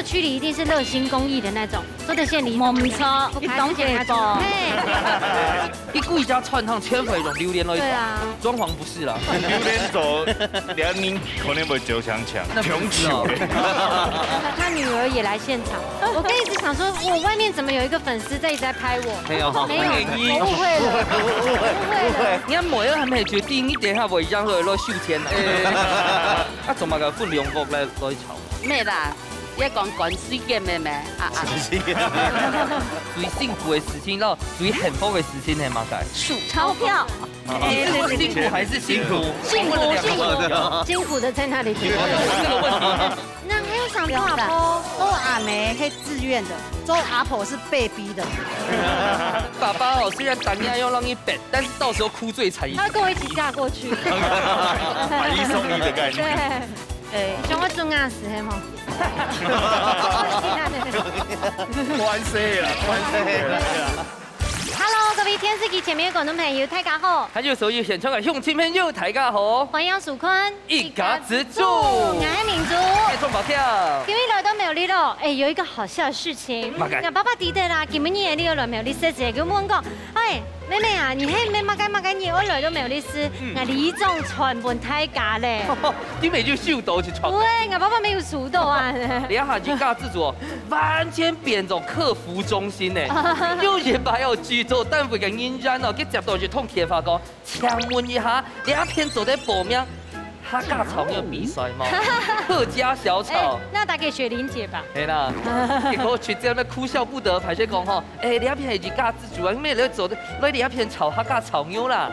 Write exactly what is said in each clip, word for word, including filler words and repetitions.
區裡一定是熱心公益的那種，說得現理，無毋著，不開始就拿出，一檔一檔。嘿。一歸家餐廳全部用榴槤來，對啊。裝潢不是啦。榴槤做，兩人可能會走相像，那不是哦。窮窮的。他女兒也來現場，我剛一直想說，我外面怎麼有一個粉絲在一直在拍我？沒有，沒有，沒有。我誤會了，我誤會了。你看妹仔還沒決定，你等一下會讓佢來收錢呢。啊，做麼个分兩個來，來吵？ 毋係啦，你講趕時間咩咩？啊，啊。最辛苦个事情咯，最幸福个事情係麼个？數鈔票。啊，辛苦還係辛苦？辛苦，辛苦，辛苦的在那裡。這個問題。那還有想做阿婆？做阿姆係自願的，做阿婆是被逼的。爸爸哦，雖然打壓要讓你變，但是到時候哭最慘。他要跟我一起嫁過去。買一送一的概念。對。 對，像我做阿叔係無？關係啦，關係啦。Hello，各位電視機前面个觀眾朋友，大家好！還有所有現場个鄉親朋友，大家好！歡迎收看一家之煮。𠊎係明珠。𠊎係鍾寶強。今日來到苗栗咯，哎，有一個好笑的事情。麼个？𠊎爸爸知得啦，今日你要來苗栗食事，佢問講，哎， 妹妹啊，你係麼个麼个人愛來到苗栗市，嗯。𠊎里長傳分大家咧。你乜就收到一撮。喂，𠊎爸爸乜有收到啊。這下一家之煮哦，完全變做客服中心呢。有一擺哦，製作單位个人員哦，佢接到一通電話講，請問一下，這片做得報名 客家炒肉比賽嘛，客家小炒。哎，那打給雪玲姐吧。係啦，結果去這邊哭笑不得，歹勢講吼，哎，這片係一家之煮啊，你乜來做，來這片炒客家炒肉啦。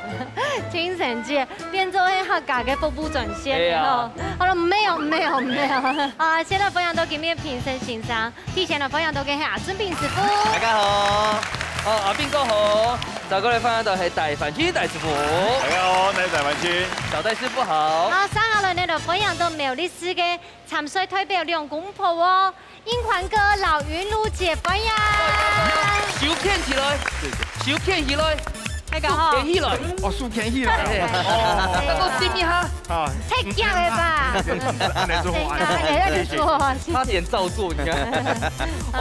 真神奇，變做係客家个北部專線。哎呀。吼，好了，沒有，沒有，沒有。啊，現在分享到今日評審先生。 第一先來分享到个係阿俊斌師傅。大家好。哦，阿斌哥好。再過來分享到係戴凡清戴師傅。大家好，𠊎係戴凡清。小戴師傅好。好，接下來呢，就分享到苗栗市个參賽代表兩公婆哦，英環哥、老雲露姐，歡迎。手牽起來，手牽起來。大家好。手牽起來。哦，手牽起來。哎，哦。再過親一下。 啊。太假了吧？恁樣做法，恁樣做法。差點照做，你看。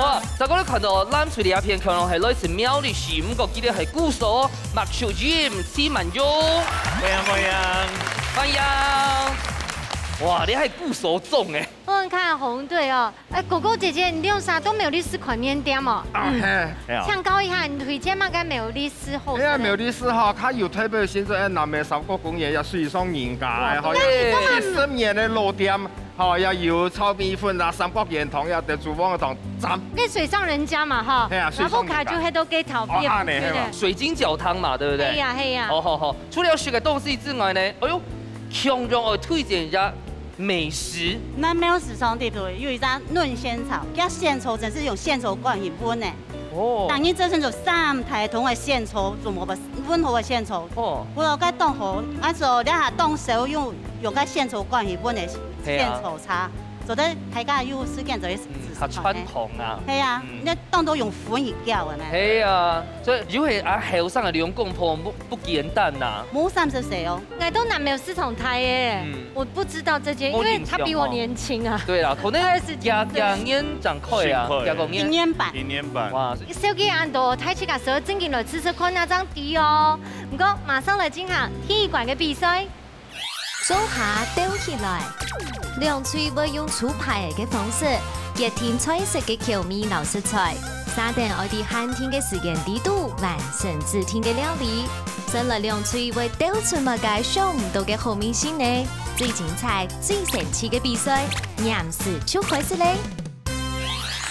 哇，大家都看到藍隊這片可能係來自苗栗市，毋過佢兜係鼓手，麥秀英、施曼玉。歡迎，歡迎。歡迎。哇，你還鼓手中欸。我們看紅隊哦，哎，哥哥姐姐，你兩儕都苗栗市開麵店哦。啊，嗯。係。係啊。請教一下，你推薦麼个苗栗 係好食个。哎呀，苗栗市吼，較有特別个性質，哎，南美三角公園也水上人家，哎，吼，哇，有幾十年个老店，吼，也有炒米粉啊、三角圓湯，也得煮飯个湯，讚。該水上人家嘛，哈，係啊，水上人家。然後卡就係都給討厭，哦，恁樣，對不對？係嘛。水晶餃湯嘛，對不對？係呀，係呀。好，好，好。除了食个東西之外呢，哎喲，共樣愛推薦一下 美食。南苗市場裡頭有一隻嫩仙草，佢仙草真係用仙草乾去炆个。哦。當然，這係用三大桶个仙草，做麼个溫和个仙草。哦。不過該當好，恁樣這下當少用，用該仙草乾去炆个仙草茶，係啊。做得大家有時間就去試試看。嗯，較傳統啊。係啊，嗯。該當多用粉去攪个呢。係啊，所以有些啊後生个兩公婆不，不簡單吶。無三十歲哦。 𠊎到南苗市場大个，嗯。我不知道這間，因為他比我年輕啊。無印象哦。對啦，可能二十幾歲。廿，廿年正開啊，十年。廿五年。一年半。一年半。哇，小姐恁多，大自家時候正經來試試看啊，正知哦。毋過，馬上來進行第一關个比賽。做下鬥起來，兩隊會用抽牌个方式，決定菜色个口味摎色彩。 續等愛在限定个時間裡肚完成指定个料理。先來兩隊會鬥出麼个想毋到个好味緒呢？最精彩、最神奇个比賽，黏時就開始咧！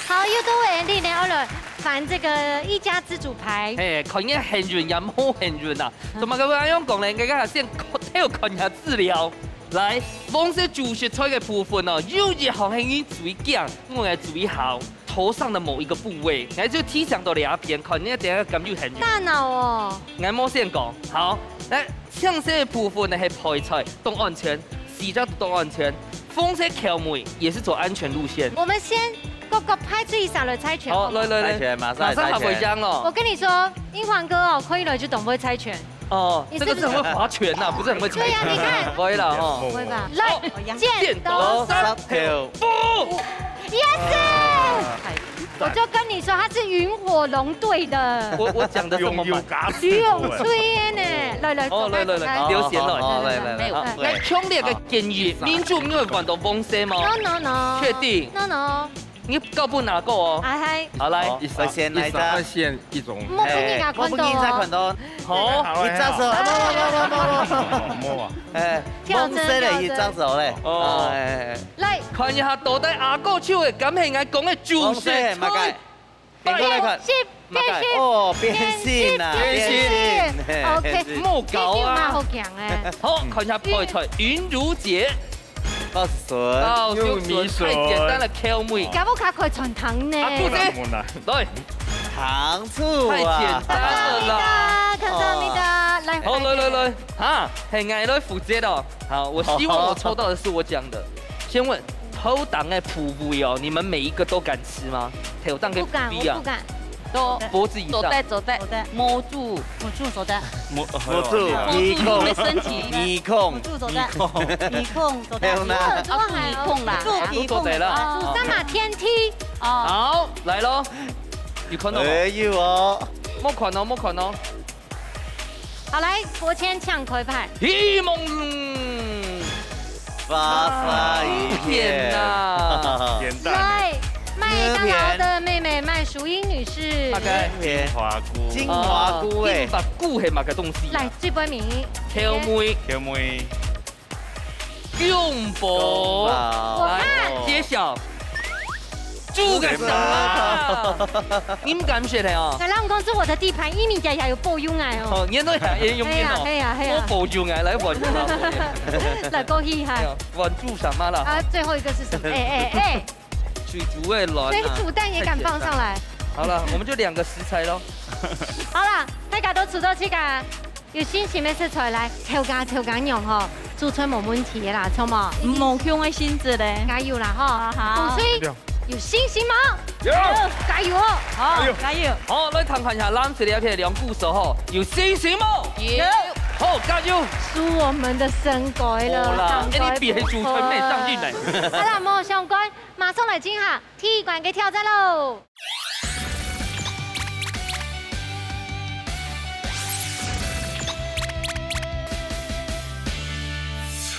好，又到𠊎俚呢，愛來翻這個一家之煮牌。嘿，看你幸運也無幸運啊！做麼个會恁樣講呢？大家先看，先看一下資料。來，黃色主食菜个部分哦，有一項係你最驚，𠊎个最好。 頭上的某一個部位，𠊎就提醒到這片，看你等下敢有興趣。大腦哦。𠊎無先講，好，來，青色个部分呢係配菜，當安全，四隻都當安全，紅色口味也是走安全路線。我們先各個派出一儕來猜拳，好，好嗎？來來來，猜拳，馬上來猜拳。馬上還會贏哦。我跟你說，英皇哥哦，可以了就懂不會猜拳。 哦，你是不是這個是很會划拳吶，不是很會猜拳。對呀，你看。不會啦，吼。不會吧？來，好，剪刀石頭布。Yes！我就跟你说，他是云火龙队的。我我讲的这么慢。有有嘎死吕永吹呢，来来，哦，来来来，刘贤来，来来来，来强烈个建议，民主因为玩到翁色吗？ No no no，确定？ No no，你搞不拿够哦。哎嗨，好来，好，我先来一张。二线一种。莫不给他看到我不给他看哦。到。好，一张手，不不不不不不。莫啊。哎，跳针翁色的一张手嘞。哦哎，来，看一下到底阿哥手的敢系𠊎讲的主翁色色嘛该，彩。你过来看。是变性，哦，变性啊，变性变性。嘿 OK 变性莫搞这句话好啊！讲哎。好，看一下配菜，云如姐，告诉神，告诉神，太简单了，口味。搞不卡快传糖呢。啊，不对，莫啦。对，糖醋太简啊。单了啦。看到你的，来，好，来来来，哈，很爱来负责哦。好，我希望我抽到的是我讲的。先问，头档的部位哦，你们每一个都敢吃吗？头档跟不敢，不一样我不，敢。都脖子以上做。得做得做得摸住，做得，摸摸住摸住鼻孔会升级。鼻孔，住做得鼻孔，鼻孔做得，还有呢啊，鼻孔啦，鼻孔啦，都做得了住哦，三马天梯，哦，好，来喽，有看到吗？哎呦哦，莫看哦，莫看哦。好来，伯谦抢开牌，希望发发一片呐。简单。来，麦当劳的妹妹麦淑英女士，大概片，花菇。金华菇哎金，华菇系么个东西？来，最不名，口味，口味。宫保。宫保来揭晓。煮个啥？你们敢选的哦？小浪公是我的地盘，一米加也有够用哎哦。哦，你都还也用哎呀面哦。哎呀哎呀我保用哎，来玩煮啦。来恭喜哈哎。呀，玩煮什么啦？啊，最后一个是什么？哎哎哎，水煮的卵啊。水煮蛋也敢放上来？好了，我们就两个食材喽。好啦，大家都出到去个，有信心的食材来，挑家挑家用吼，煮出来没问题的啦，错吗？无穷的性质嘞。加油啦吼！啊好洪吹有信心吗？有。加油哦！好，加油！好，来看看一下蓝色的一片两鼓手吼，有信心吗？有。好，加油！输我们的生鬼了，好啦，生鬼哎，你比黑主全没上进来。好啦，没有相关，马上来进行第一关的挑战喽。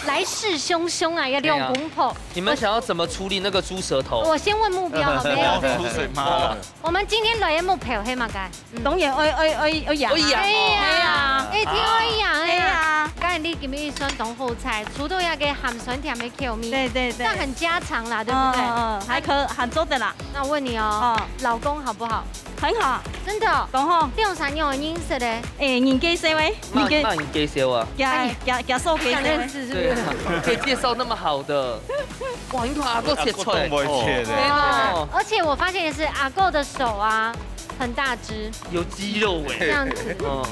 来势汹汹啊，要用公婆。你们想要怎么处理那个猪舌头？我先问目标好没有？出水吗？我们今天来的目标是嘛个？当然，哎哎哎哎呀，哎呀哎呀，哎，挺好一样哎哎呀。呀，刚才你给你酸当好菜，除了那个鹹酸甜的口味，对对对，那很家常啦，对不对？嗯嗯，还可还做得啦，那我问你哦哦，老公好不好？很好，真的哦，讲好，你用啥用认识的？哎，人介绍喂，人介，慢慢介绍啊。介介介绍介绍喂，想认识是不是？对啊，可以介绍那么好的。哇，你看阿哥切菜不会切的。哦，而且我发现的是，阿狗的手啊很大只，有肌肉哎。这样子。哦，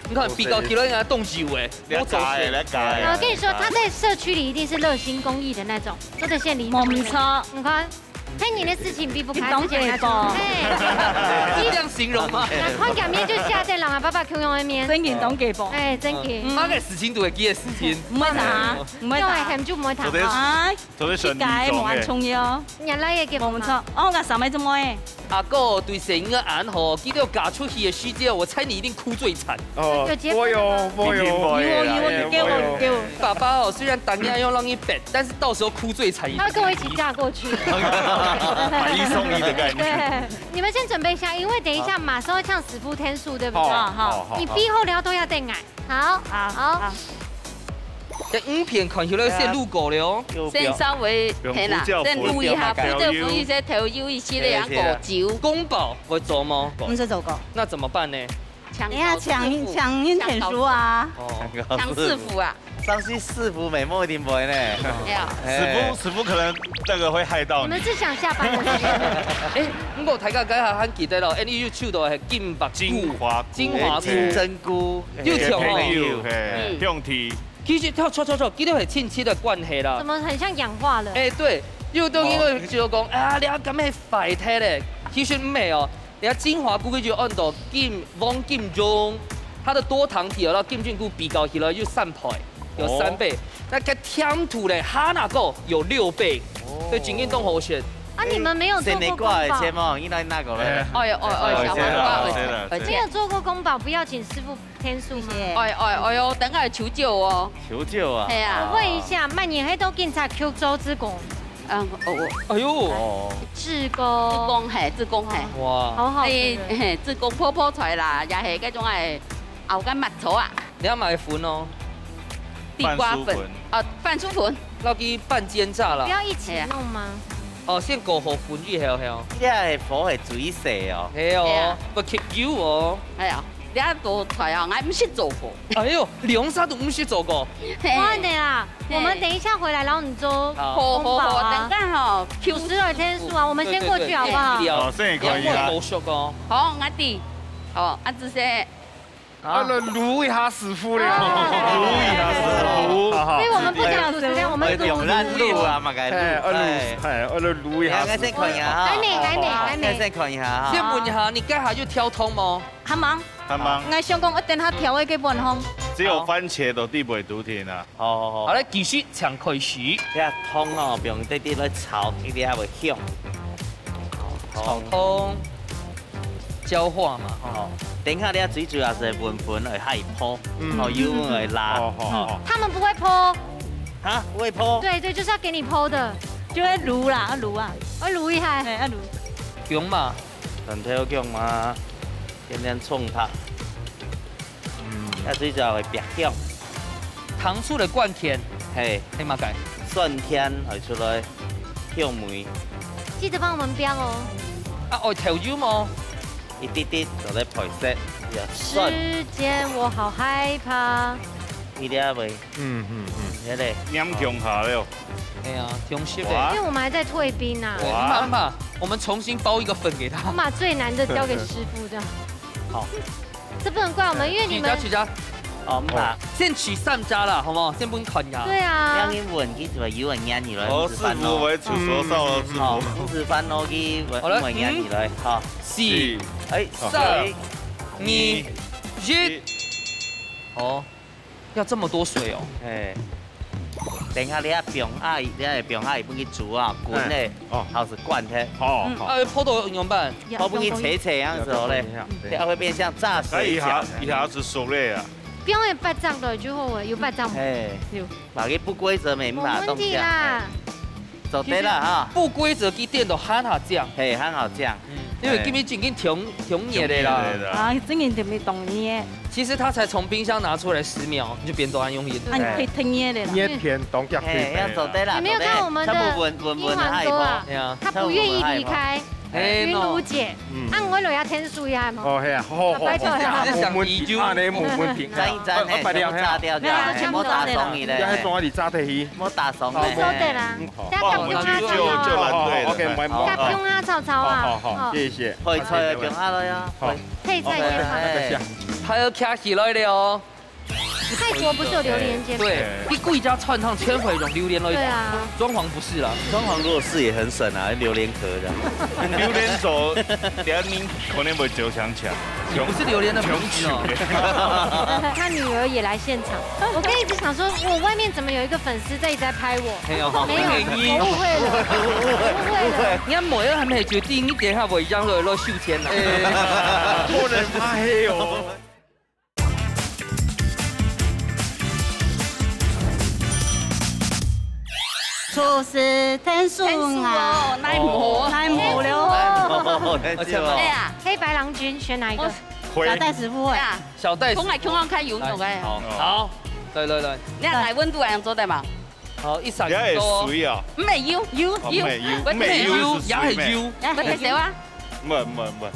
你看比较起来人家动肌肉哎，我走来改，水。来改。我跟你说，他在社区里一定是热心公益的那种，做得献礼。没错，你看，骗你的事情比不开之前还你懂给不哎，是这样形容吗？那看表面就下在人啊，爸爸 Q 用的面，真紧当给不？哎，真给。他个事情都会记得事情。唔会打，唔会打，用的很就不会打昨天哈。哎，昨天去改冇安重要，原来也给冇错。哦，我三妹怎么哎？阿哥对生个安吼，记得嫁出去的时间，我猜你一定哭最惨。哦有结婚了吗我有，我有，有有有给我给我，爸爸哦，虽然打电话要让你bet，但是到时候哭最惨一定。他会跟我一起嫁过去。买一送一的概念。对，你们先准备一下，因为等一下马上要抢师傅天数，对不对？好好好，你背后聊都要等哎。好，好好好，这影片看起来有些路过了哦。先稍微，用嘿啦，呼叫符先录一下，调呼叫符一些，调有一些两个酒。宫保会做吗？唔使做过，那怎么办呢？抢等一下抢师傅抢运天书啊！哦，抢师傅啊，上去师傅美梦一定不会呢。没有。师傅师傅可能那个会害到你你们。是想下班的时间？哎，不过大家刚才还记得了，哎，你有抽到的金白金华菇金华菇，金针菇，又巧哦。有嘿嗯，用题。其实跳错错错，其实很亲戚的关系啦怎。么很像氧化了？哎，对，又都因为就讲啊，你要干咩坏忒嘞？其实没有，人家金华菇就按到金黄金种，它的多糖体和金针菇比较起来有三倍，有三倍。那个甜度嘞，哈那个有六倍，所以金针菇好选。那你们没有做过宫保？ Sini kuah aja mo, ini nak ko le. 哎呦，哎，哎，小黄瓜，哎，哎，没有做过宫保，不要请师傅添数吗？谢谢。哎，哎，哎呦，等下求救哦。求救啊！系啊。我问一下，曼宁，黑豆警察 Q 周志工，嗯，哦，哎呦，哦，志工，志工，嘿，志工，嘿。哇，好好吃。哎，嘿，志工泡泡菜啦，也系嗰种哎，熬个蜜草啊。你要买粉哦。地瓜粉，番薯粉。哦，番薯粉。落去半煎炸啦。不要一起弄吗？哦，先过好粉以后，嘿哦。你个火系最细哦。系哦，系啊。不吸油哦。哎呀，你啊做菜啊，我毋识做过。哎呦，两三都毋識做过。嘿。我问你啊，嘿。我们等一下回来，然后你做好，好，好，宫保啊。等下吼，主持人添数啊，我们先过去好不好？对，对，对，对，哦，先看一下。两位都熟哦。好，我弟，好，啊，这些。啊，那卤一下师傅了。啊。卤一下师傅。好，好。所以我们不讲主持人，我们用卤啊，嘛，该卤。哎，要卤，哎，要卤一下师傅。哎，先看一下哈。还没，还没，还没。先看一下哈。先问一下，你刚才有挑通吗？还忙。还忙。我想讲，我等下挑一个碗汤。只有番茄都地不会独甜啊。好，好，好。好，来，继续请开始。这汤哦，不用在地来炒，一定要会香。炒汤，焦化嘛，哈。哦，等一下你要最主要是粉粉会害泡，嗯。哦，油粉会拉。哦，好，哦。好。他们不会泡。啊，不会泡？对，对，就是要给你泡的。就会卤啦，要卤啊。要卤一下。哎，要卤。香嘛。 蒜头姜嘛，点点葱头。嗯。啊，水果会白香。糖醋的灌甜。嘿。嘿，嘛个。酸甜会出来，香味。记得帮我们标哦。啊，哦，调酒吗？一滴滴，就来配色，要酸。时间，我好害怕。一粒味。 嗯，嗯，嗯。你看嘞。黏共下了。哎呀，中式的。哇。因为我们还在退冰啊。哇。哎，你慢慢，我们重新包一个粉给他。我把最难的交给师傅，这样。好。这不能怪我们，因为你们取家，取家。哦，我们把先取三家啦，好不好？先分看一下。对啊。让你稳，你怎么有稳压你了？哦，师傅，我会出手烧了，师傅。好，师傅，哦，你稳，好了，稳压你了，好。四，哎，好。三，二，一。好。 要这么多水哦。哎，等一下你要放下，你要放下，伊分佢煮啊，滚嘞，哎，哦。好，是灌忒。好，嗯。好。啊，泡到怎么办？要我分佢切切样子哦嘞，要放一下，对。等下会变像炸水饺。哎，一下，一下子熟了呀。不用有巴掌的，就后悔有巴掌。哎。有。嘛，佢不规则，没办法动一下。没问题啦。哎。 做得啦哈。其实不规则佢顛倒還好醬。嘿，還好醬。嗯，因為今日正經天，天熱个啦。天熱个啦。啊，正經特別當熱。其實他才從冰箱拿出來十秒，你就變到恁樣。啊，你可以吞噎的啦。熱天當腳推嘿，要做得啦，你沒有看我們的做得啦。全部穩，穩，穩的哈，一波。啊，他不願意離開。全部穩哈，一波。哎，雲茹姐，嗯。啊，我落下天數一下嘛。哦，嘿啊，好，好，好，拜託一下。好，好，好，好，好，按呢無問題。讚一讚，嘿，全部炸掉，沒有，全部炸掉。全部炸掉。你還送我炸退去。莫打爽咧。你收得啦。嗯，好。等下夾香啊，炒炒。好，好，OK，沒問題。夾香啊，炒炒啊。好，好，好，哦。謝謝。配菜啊，放下來啊。好。配菜先放。OK。還有徛起來了哦。泰國不是有榴蓮街嗎？對，一歸家串燙全部用榴槤來。對啊。裝潢不是啦。裝潢如果是也很省啊，榴槤殼的。榴槤做聯名可能會走強強。 你不是榴槤的粉絲哦。他女兒也來現場，我剛一直想說，我外面怎麼有一個粉絲在一直在拍我？沒有，沒有，沒有。我誤會了，我誤會了。你看妹仔還沒決定，你等一下會讓落落秀千啦。哎，不能拍哦。廚師，天數啊。天數哦，耐磨。耐磨了。耐磨，天數哦。哎呀，黑白郎君選哪一個？我 小戴師傅哎。對啊。小戴師傅。講來講去較有用个。來，好。好，來，來，來。你看來溫度還做得嘛？好，一閃一勾哦。也會水啊。毋係油，油，哦，油。毋係油，毋係油，也係油。毋係水咩？也係油啊。毋係，毋係，毋係。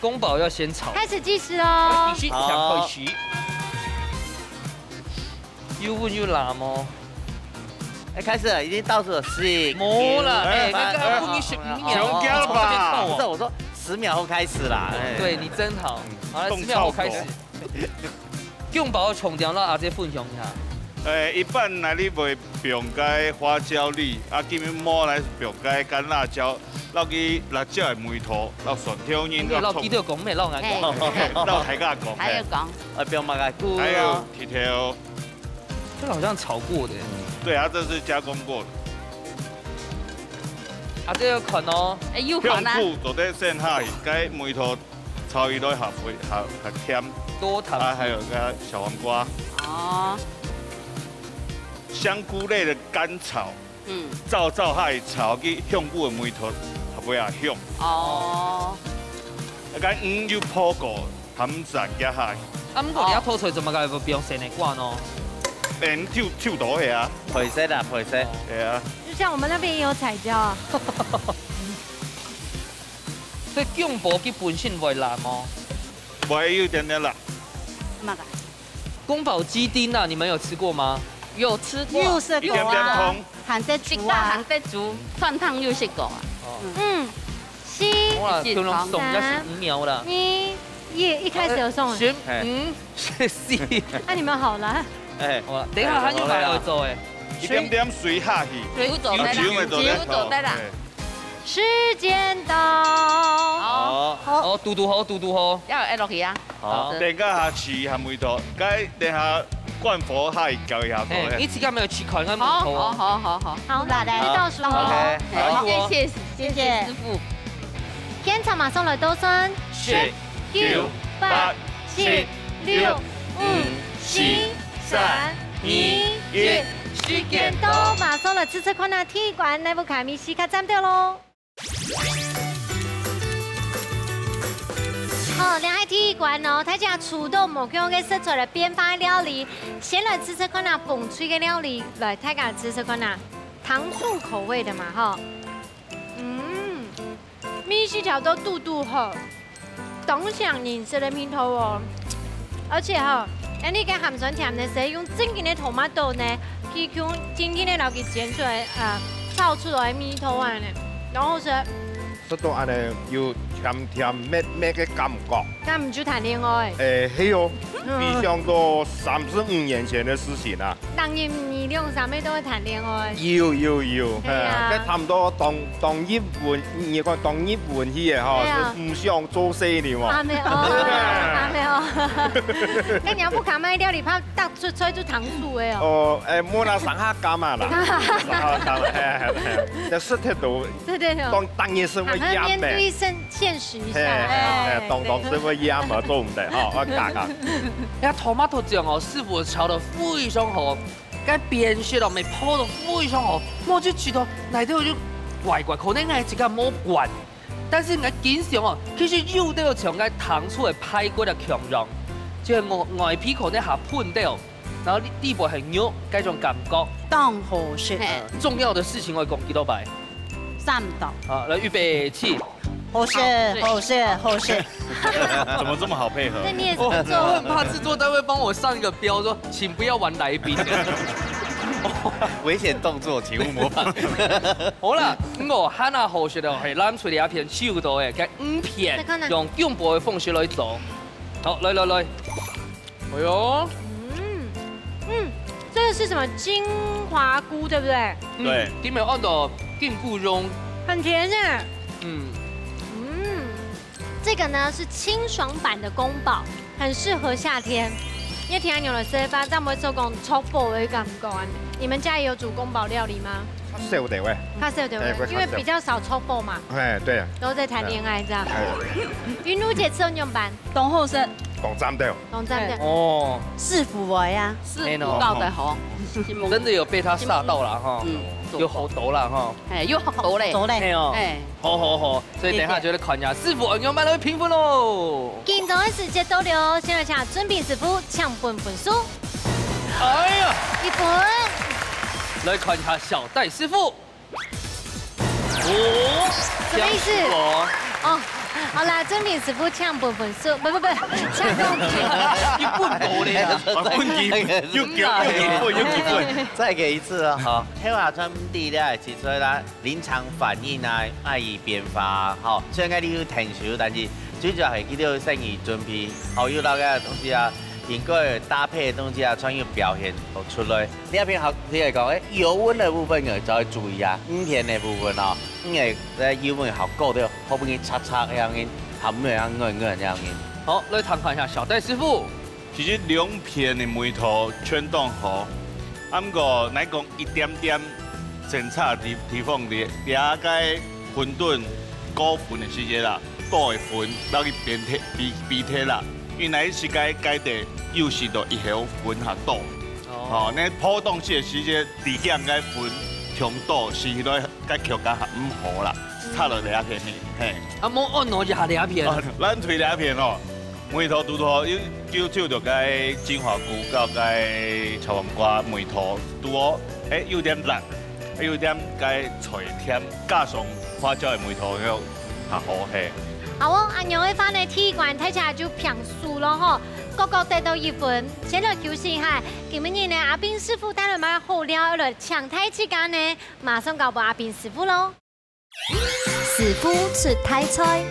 宮保要先炒。開始計時哦。必須搶開始。好。 又溫又辣哦。哎，開始了，已經倒數了，十、九、無啦，哎，八，該個分你十五秒哦，強調吧。從這邊扣哦。不是，我說十秒後開始啦，哎。對，你真好。好，來，動十秒後開始。動超過。宮保要重點，讓阿姐分享一下。哎，一般來你會放該花椒粒，啊，今日無來放該乾辣椒，落去辣椒的味道，落蒜頭仁，落蔥。你落幾多講，沒落啊？嘿。落大家講，還有講。哎，不用麻煩，還有，哦。 這個好像炒過的。對啊，這是加工過的。啊，這要看哦。哎，有看啊。香菇做得先下去，該梅頭炒起來較肥，較，較甜。多糖。啊，還有个小黃瓜。哦。香菇類的乾炒，嗯。燥燥下去炒，去香菇的梅頭，較會啊香。哦。啊，該魚有泡過，含在加下去。啊，毋過你要偷出來，怎麼个不用先來掛呢？嗯，就，就倒去啊。配色啊，配色。係啊。就像我們那邊也有彩椒啊。 所以薑婆佢本身會辣嗎？會有點點辣。麼个？宮保雞丁啊，你們有吃過嗎？有吃過。有食過啊。一點點湯。還在煮啊。食過，還在煮，川燙有食過啊。哦。嗯，四、哇，一、可能送人家是五秒啦。二、一，一開始有送啊。選五，選四。那你們好了。哎。好了，等一下還有還會做哎。一點點水下去，對，有做得啦，有酒的做得有做得啦。哎。 時間到。好。好。哦，堵堵好，堵堵好。要下落去啊。好。好。等一下試下味道，該等下關火下去攪一下。哎，你自家沒有試看，看味道哦。好，好，好，好，好。好，來，來，好，倒數哦。OK，好。謝謝，謝謝師傅。現場馬上來倒算。十、九、八、七、六、五、四、三、二、一。時間到，馬上來試試看啊，第一關哪位个味緒較佔到咯。 好，這係第一關哦，大家試著無共个食材个變化个料理，先來試試看啊，紅隊个料理，來，大家試試看啊，糖醋口味的嘛，吼。嗯，味緒調到堵堵好，當像人食个味道哦。而且吼，恁呢个鹹酸甜个，係用正經个tomato呢，去用正經个摎佢煎出來，呃，炒出來个味道啊呢，然後係 食到恁呢有甜甜蜜蜜个感覺。該毋就談戀愛？誒，係哦，嗯。回想到三十五年前个事情啊。當然，你兩三个都會談戀愛。有，有，有，係啊。嘿，該差毋多當，當日文，你講當日文去个吼，係啊。係毋想做事了嘛。啊，無有，啊，無有。該你也毋敢買料理，怕逐出出去就糖醋个哦。哦，誒，無啦，上下減啊啦。上下減啊，嘿，嘿，嘿，這食忒多。 對，對，對。當，當然係會厭个。還是要面對現，現實一下。嘿，嘿，嘿，哎，當，當係會厭嘛，對。做毋得吼，愛加加。哎呀，tomato醬哦，師傅炒得非常好，該邊色哦，乜烰到非常好，𠊎就試著內底就怪怪，可能𠊎自家無慣。但是𠊎緊想哦，其實有兜像該糖醋个排骨个共樣，就係外，外皮可能較粉兜， 然後裡，裡背係肉，該種感覺。當好食。嘿。重要的事情愛講幾多擺？三到。好，來，預備，起。好食，好食，好食。怎麼這麼好配合？那你也是不錯。我很怕製作單位幫我上一個標，說請不要玩來賓。危險動作，請勿模仿。好啦，毋過還較好食个係藍隊這片手到个，該魚片再看呢。用薑婆个方式來做。好，來來來。 哎喲，嗯，嗯，這個是什麼？金華菇，對不對？對。嗯，裡面有很多金菇蓉。很甜耶。嗯。嗯，這個呢是清爽版的宮保，很適合夏天。因為天氣熱个時節，正會做講著火个感覺啊。你們家也有煮宮保料理嗎？較少兜欸。較少兜欸，哎，較少。因為比較少著火嘛。哎，對啊。都在談戀愛這樣。哎。雲茹姐食仰般？當好食。當讚兜。 當讚个。哦。師傅个啊。師傅教得好。真的有被他嚇到了哈。嗯。有好多了哈。哎，有好多嘞。多嘞。嘿哦。哎。好好好，所以等一下就來看一下師傅仰般來評分咯。緊張个時節到了，先來請俊平師傅請分分數。哎呀，一分。來看一下小戴師傅。 哦，什麼意思？哦，好啦，俊平師傅請分分數，不不不，請公平。一分無咧啊。啊，分幾分，又給，又給分，又給分。再給一次啊，好，黑華川地咧，提出來臨場反應啊，愛有變化，吼，雖然講你有𢯭手，但是最主要係佢兜有誠意準備，好，有那個東西啊，應該搭配个東西啊，全有表現出來。 這片好，你來講，誒，油溫个部分呢，就愛注意啊。魚片个部分哦，因為這油溫較高个，好容易脆脆恁樣，含落啊軟軟恁樣。好，來聽看一下小戴師傅。其實兩片个味道全當好，啊，毋過來講一點點精差个地，地方咧，這個馄饨過粉个時節啦，倒个粉落去變忒，變，變忒啦。因為若係該，該地有時都一口粉較多。哦。吼，你普通時个時節，裡向該粉忒多，食起來該口感較毋好啦，差落這片去，嘿。啊，無按落就下這片。哦，咱推這片哦，梅頭堵好，有，有就著該金華菇，到該炒黃瓜、梅頭堵好，誒，有點辣。 還有點該菜甜，加上花椒个味道，又較好嘿。好哦，恁樣个話呢，第一關大家就平手咯吼，各各得到一分。先來休息一下，今晡日呢，阿斌師傅帶來麼个好料來請大自家呢？馬上交分阿斌師傅咯。師傅出大菜。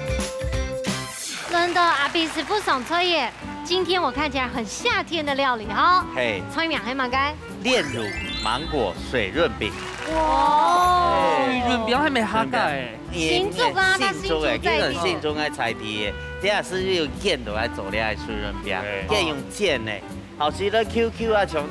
輪到阿斌師傅上菜耶！今天我看起來很夏天的料理哈。嘿。菜名係麼个？ 煉乳芒果水潤餅。哇！水潤餅還無客家誒。新竹啊，新竹誒，佢係新竹个在地个，這下係用醃落來做這个水潤餅，對。醃用煎个，好食到Q Q啊，像，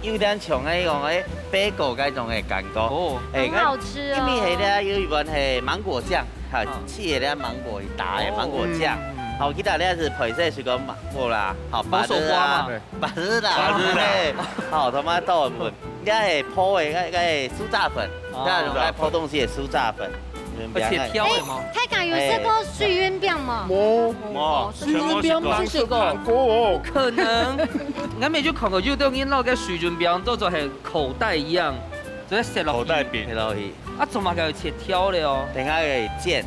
有點像該種誒，貝果該種个感覺。哦。誒，很好吃哦。因為係咧有一碗係芒果醬，哈，嗯。試个咧芒果，打个芒果醬。嗯。好，其他咧係配色水果芒果啦，好，無手瓜嘛。芭樂啊， 芭樂啦，芭樂啦。嘿，好，同埋到我們，應該係鋪个該，該酥炸粉，哦。該用來鋪東西个酥炸粉，潤餅个。會切條个嗎？誒，大家有食過水潤餅嗎？無。無，水潤餅無食過。無食過哦。不可能。𠊎乜就看過有兜人拿該水潤餅做做係口袋一樣，做得塞落去。口袋餅。塞落去。啊，做麼个愛切條个哦？等下愛煎。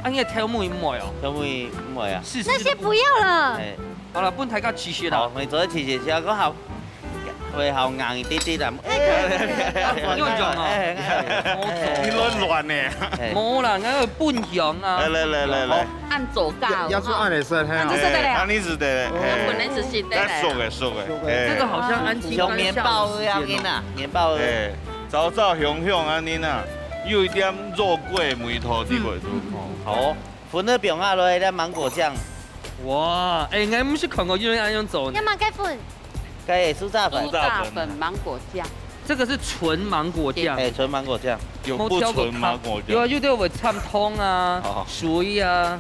啊，你个頭尾毋愛哦？頭尾毋愛啊。試試。那些不要了。哎。 好了，分大家試食啦。好，你做得試食，試下講好，會好硬一滴滴啦。哎，哎，哎，哎，哎，哎，哎，哎，哎，哎，你亂亂呢。哎。無啦，𠊎愛分享啊。來，來，來，來，來。好，恁做到。要，要做恁樣式，嘿。恁樣式的咧。哎，恁樣式的咧，哦。嘿。本來是新的咧。來，熟的，熟的，嘿。這個好像安親班下午時間哦。像麵包一樣的啦，麵包的。哎，燥燥香香恁樣啊，有一點肉桂味道，對不對？嗯。好哦。 粉仔放下落去，這芒果醬。哇，哎，𠊎毋識看過有人恁樣做呢。要麼个粉？該酥炸粉。酥炸粉，芒果醬。這個是純芒果醬。哎，純芒果醬。有不純芒果醬？有啊，有兜會摻糖啊，哦。水啊。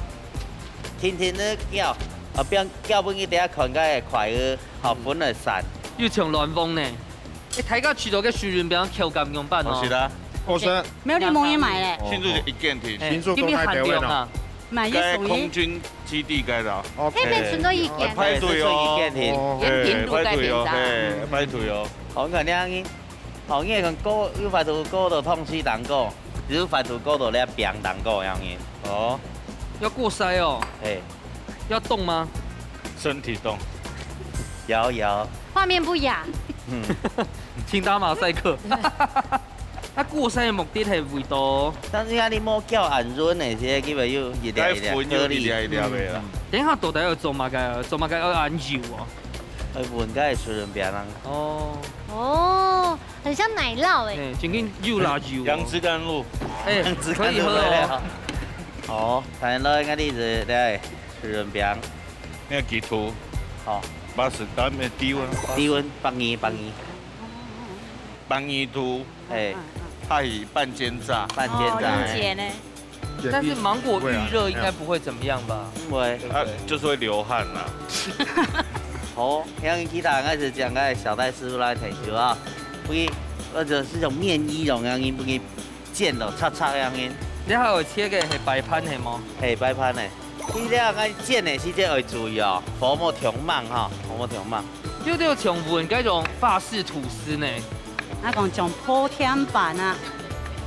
輕輕仔攪，啊，放攪分佢等下看該會快个，好，粉仔散。又像卵黃呢。 哎，大家試著該水潤餅口感仰般哦？好食啊。好食。苗栗無人賣咧。哦。新竹就一間店。哎，新竹都太多了。因為限量啊。買一送一。該空軍基地該度。OK。該邊賰到一間。哎，排隊哦。哎，賰一間店。哦。哎，排隊哦，哎，排隊哦。好，你看這樣，好，你看過，有法度過到通西當過，有法度過到那餅當過樣子。哦。要過篩哦。哎。 要動嗎？身體動。搖搖。畫面不雅。嗯。請打馬賽克。啊，過篩个目的係為著，但是啊，你莫攪恁潤个，這基本又一粒一粒，該粉又一粒一粒个啦。顆粒。嗯。等一下到底愛做麼个？做麼个愛恁油哦？愛搵該水潤餅啊。哦。哦，很像奶酪欸。哎，真緊又辣油哦。楊枝甘露。哎，楊枝甘露可以喝哦。哦，看來該你是，對。 水潤餅。那个鸡腿，好。八十，咱们低溫。低溫，百二，百二。百二度，哎。它以半煎炸。半煎炸。哦，理解呢。但是芒果遇熱應該不會怎麼樣吧？不會。啊，就是會流汗啦。好，像其他人開始講，該小戴師傅來退休啊，不過，或者是種麵衣用，讓你不給 煎到脆脆樣个。你還有切个係擺盤係無？係，擺盤个。你這樣愛煎个時節愛注意哦，火莫忒猛吼，火莫忒猛。就，就像搵該種法式吐司呢。啊，講像鋪天板啊。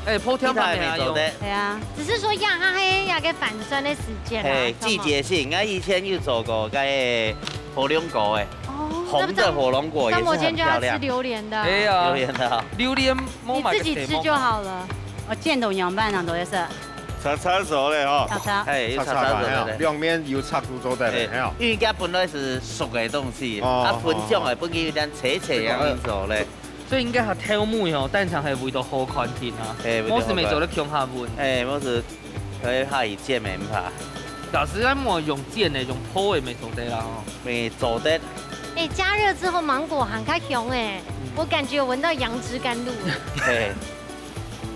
哎，鋪天板也有。其他也做得。對啊。只是說壓下去，壓个反酸个時間啊，係，什麼？季節性。𠊎以前有做過該火龍果个。哦，紅的火龍果也是很漂亮。那不知道，那我今天就要吃榴槤的。哎呀，榴槤的啊。榴槤 你自己吃就好了。哦，煎到仰般啊，都係。炒炒熟了吼。炒炒。哎，有炒炒熟了。炒炒吧，嘿，兩面有炒過做得了，哎，嘿哦。因為佢本來係熟个東西，哦，啊，粉漿啊，哦，哦。本來有點脆脆个樣子咧。所以應該較透明哦，單淨係為著好看定啊。哎，為著好看。無係乜做得共下搵。哎，無係 可以下去煎个，毋怕。假使咱無用煎个，用烰个乜做得啦吼。乜做得。哎，加熱之後芒果還較香哎，嗯。我感覺有聞到楊枝甘露。嘿。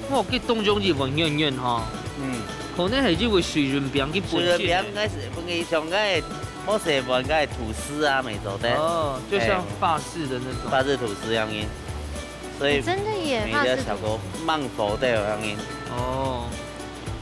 我記當中意聞軟軟吼，嗯，可能係因為水潤餅佢本身。水潤餅應該係，本身像該个，好勢碗該个吐司啊，乜做得。哦，就像哎。法式的那種。法式吐司樣个，所以真的耶，每个效果法式吐司。蠻好个樣个。哦。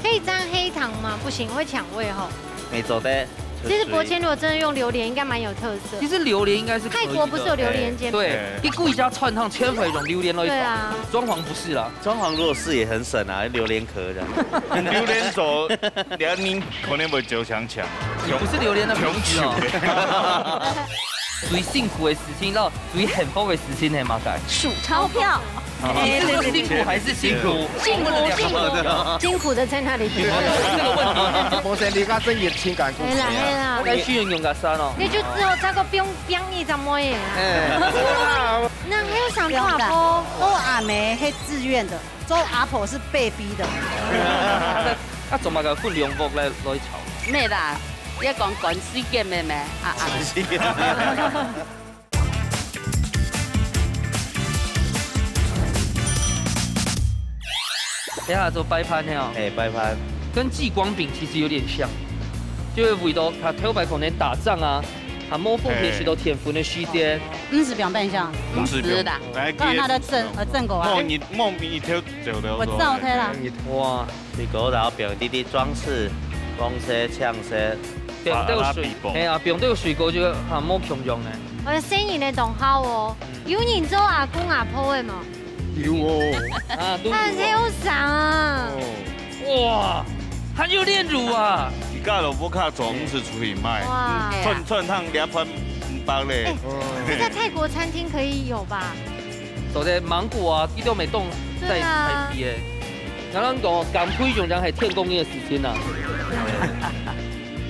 可以沾黑糖吗？不行，會搶味吼。乜做得。其實伯謙如果真的用榴蓮，應該蠻有特色。其實榴蓮應該是可以的。泰國不是有榴蓮煎餅？對，哎。你故意加串燙，千回用榴蓮來對啊。裝潢不是啦。 裝潢如果是也很省啊，榴槤殼這樣。榴槤做，你看你可能會就想搶。你不是榴槤的粉絲哦。窮窮的。最辛苦的事情，然後最幸福的事情係麼个？數鈔票。啊，你是說辛苦還是辛苦？辛苦，辛苦。辛苦的在哪裡？這個問題。無先你家生意情感故事。係啦，係啦。該需要用个衫哦。你就只有這個不用，不用一張摸耶啊。哎。 人還有想做阿婆？做阿姆係自願的，做阿婆是被逼的。啊，做麼个分兩屋來，來吵？咩啦，也講趕時間咩咩，啊，啊。等下做擺盤呢哦。哎，擺盤。跟繼光餅其實有點像，就係為到佢頭擺可能打仗啊， 啊，無奉獻許多天分的時間。毋使表面上，毋使啦。來，看他的正，呃，正果啊。莫你，莫你一條走的。我照他啦。哇，水果然後放一滴滴裝飾，光色、青色。放到水，啊，啊，比較。係啊，放到水果就啊，無共樣呢。𠊎个細人仔當好哦，嗯。有人做阿公阿婆个無？ 有哦。啊，都有哦。他很有賞啊。哦。哇，還有煉乳啊！一家老婆卡總是出去賣。哇。串，串燙兩盤五百咧。哎，哦。這在泰國餐廳可以有吧？所以芒果啊，一定要買凍在，對啊。在地的。然後講，減肥永遠係天公的事情啊。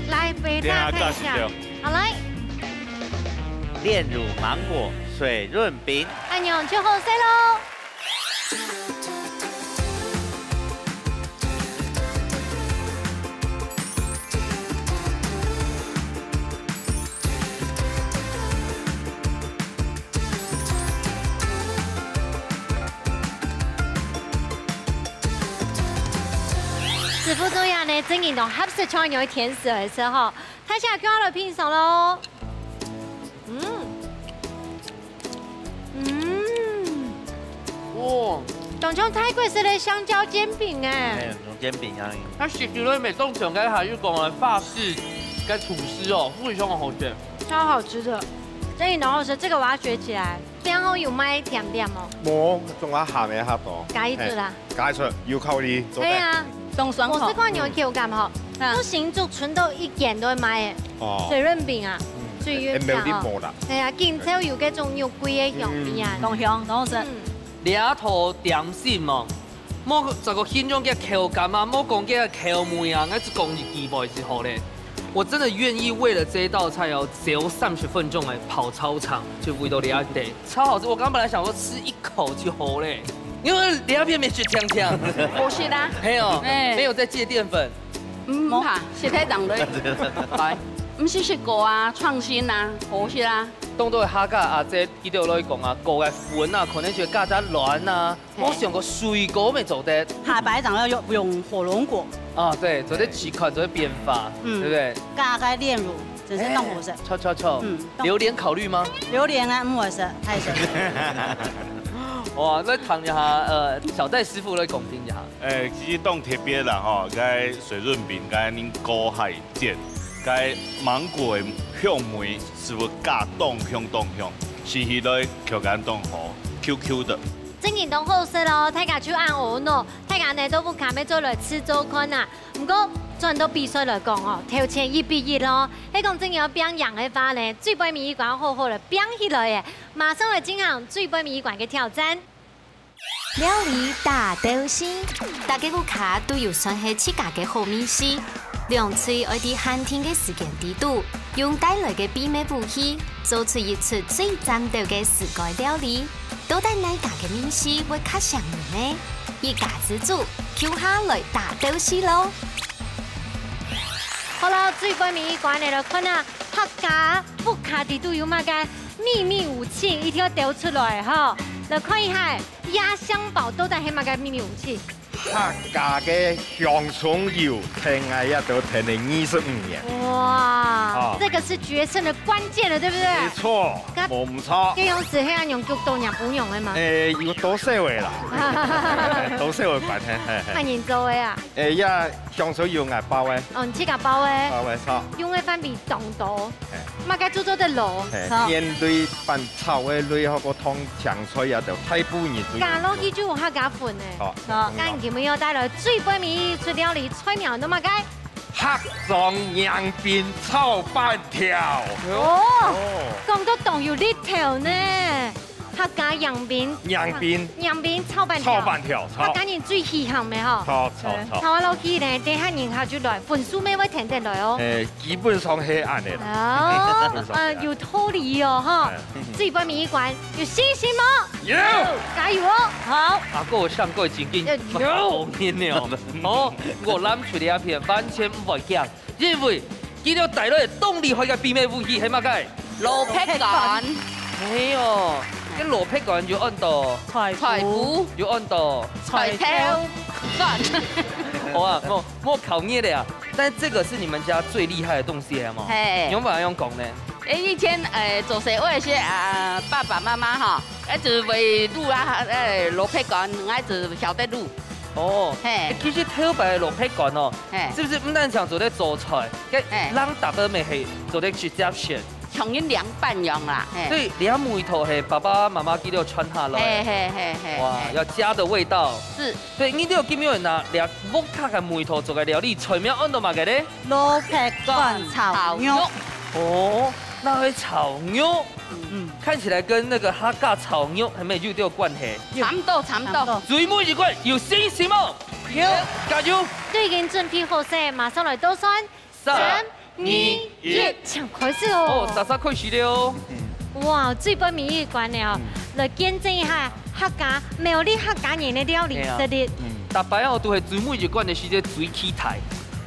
來，給大家看一下。等下，大家看一下。好，來。煉乳芒果水潤餅。 恁樣就好勢咯。師傅做樣呢，真正當合適，像恁樣个甜食个時候，大家就愛來品嚐咯。嗯。 嗯。哇。當像泰國式个香蕉煎餅哎。哎，像煎餅一樣。佢食起來乜當像該下又講个法式个吐司哦，非常个好食。超好吃的。真的好吃，這個我要學起來。邊後有賣甜點哦。無，總係鹹个較多。加一隻啦。哎，加一隻，有口味，做得。對啊。當爽口。我試過有口感吼，嗯。都新竹春到一間都會賣个。哦。水潤餅啊，嗯。水潤餅哦。哎，沒有地方啦。 係啊，緊就有該種肉桂个香味啊。嗯。當香，當好食。嗯。這道點心哦，莫這個形容个口感啊，莫講个口味啊，𠊎只講一句話就好咧。我真的願意為了這一道菜哦，走三十分鐘來跑操場，就為了這一道，超好吃。我剛本來想說吃一口就好咧，因為這片沒去嗆嗆。不是啦。沒有，哎。沒有在戒澱粉。 毋怕，食忒當多。來，毋係食果啊，創新啊，好食啊。當多客家阿姐佢兜來講啊，果个粉啊，可能就加隻卵啊，嘿。無想過水果乜做得。下擺正愛用，用火龍果。啊，對，做得試看，做得變化，嗯。對不對？加个煉乳，真係當好食。哎，臭，臭，臭。嗯，當榴槤考慮嗎？榴槤啊，毋好食，太鹹。哇，來聽一下，呃，小戴師傅來講評一下。 誒，其實當特別啦吼，該水潤餅，該恁高海鮮，該芒果个香味係會加當香當香，食起來口感當好，Q Q的。真正當好食咯，大家就恁樣哦，大家呢都毋敢乜做來試做看啊。毋過轉到比賽來講哦，頭前一比一咯，係講真正愛拚贏个話呢，最尾一關好好來拚起來誒，馬上來進行最尾一關个挑戰。 料理大鬥西，大家屋下都有算係自家个好味緒。兩隊愛在限定个時間裡肚，用帶來个秘密武器，做出一出最讚鬥个水果料理。到底哪家个味緒會較餳人呢？一家之煮，共下來大鬥西咯！好了，最尾一關个來看啊，客家屋下裡肚有麼个秘密武器，一定愛鬥出來吼！來看一下。 壓箱寶到底係麼个秘密武器？客家个鄉村友，𢯭𠊎也都𢯭了二十五年。哇，哦。這個是決勝的關鍵了，對不對？沒錯，該，無毋著。該樣子，係恁樣，就多若餔娘个嘛？誒，有多少个啦？多少个關係，嘿，嘿。恁樣做个啊？誒，也鄉村友𠊎包个。哦，你自家包个？包个，著。用个範圍當多。 嘿。麼个做做得落。嘿，好。面對粄炒个類，好過燙青菜啊，就大部分人都有。加落去就有客家粉欸。好。好，該你今日要帶來最背尾一出料理，菜名係麼个？客庄迎賓炒粄條。哦，哦。講到當有力頭呢。 客家迎賓。迎賓。迎賓炒粄條。炒粄條，炒。客家人最稀罕个吼。炒，炒，炒。炒落去呢，等下人客就來，分數乜會跈等來哦。誒，基本上係恁樣啦。哦，基本上係恁樣。呃，有道理哦，哈。哎。最尾一關，有信心嗎？有。加油哦！好。啊，過上過正經。呃，有。好命哦。哦，𠊎攬出這片，完全毋會驚。 因為佢兜帶來當厲害个秘密武器係麼个？蘿蔔乾。哎喲，該蘿蔔乾有安到菜脯。菜脯。有安到菜頭。飯。好啊，莫，莫考你了啊。但這個是你們家最厲害的東西，係無？嘿。你有辦法用講呢？誒，以前，誒，做細个時，啊，爸爸媽媽吼，一直會滷啊，誒，蘿蔔乾，𠊎一直曉得滷。哦，嘿。誒，其實頭擺蘿蔔乾哦， 嘿。係毋係毋單淨做得做菜，該，嘿。冷搭个乜係做得直接食？像人涼拌樣啦，嘿。所以這味道係爸爸媽媽佢兜傳下來。嘿，嘿，嘿，嘿，哇，嘿。要家的味道。是。所以你兜今日拿這屋下个味道做个料理，菜名安到麼个呢？蘿蔔乾炒肉。炒肉。哦，那會炒肉。嗯。看起來跟那個客家炒肉還蠻有點關係。差不多，差不多。差不多。最尾一關有信心無？ 有，加油！都已經準備好勢，馬上來倒算。三、三、二、二、一，一。請開始哦。哦，煞煞開始了哦。哇，最尾一關了哦，嗯。來見證一下客家，苗栗客家人个料理實力。係啊。嗯。逐擺哦，都係最尾一關个時節最期待，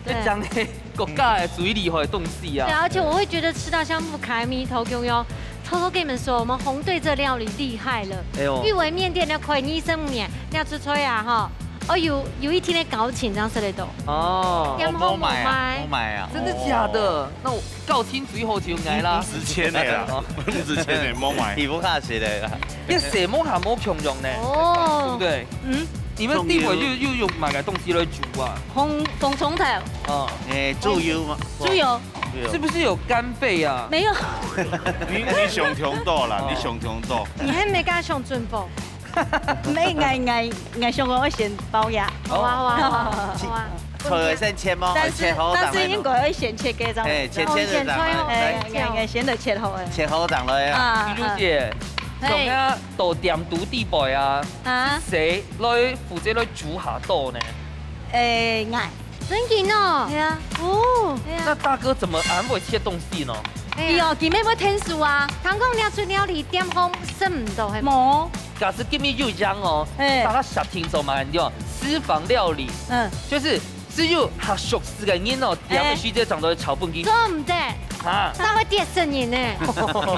對。一講个國家个最厲害个東西啊。對，而且我會覺得吃到像不開米頭共樣。 偷偷跟你們說，我們紅隊這料理厲害了。哎喲。玉維麵店要開二十五年，那出菜啊，哈，哦，有，有一天的交情，這樣食得到。哦。要麼無賣啊，無賣。無賣啊。真的假的？哦。那我交情最好就𠊎啦。五十千的啦，五十千的，無賣。你不怕誰的啦？這色目還無共樣呢，哦。對不對？嗯。你們地位又，又用麼个東西來煮啊？紅，紅蔥頭。哦。哎，豬油嘛。豬油。 對哦。是不是有干貝啊？沒有。你，你想忒多啦，哦。你想忒多。你還沒跟他想準備。沒，𠊎，𠊎，𠊎想講愛先包呀。好啊，好啊，好啊，好啊。切，切好先切嗎？但是，切好，但是應該愛先切个，這樣。哎，切，切，哦，先切好，哎，來。哎，哎，先來切好，哎。切好，上來啊。啊，玉珠姐，啊。從那到店肚底背啊，啊。係誰來負責來煮下到呢？哎，𠊎。 真緊哦。係啊。哦。係啊。那大哥怎麼恁會切東西呢？哎呀。佢哦，佢乜會𢯭手啊。聽講這出料理店方食毋到，係無？無。假使今日有樣哦，嘿。大家設定做麼个，你知道嗎？私房料理。嗯。就是只有較熟識个人哦，哎。點个時節正做得炒飯佢。做毋得。啊。那會跌死人呢。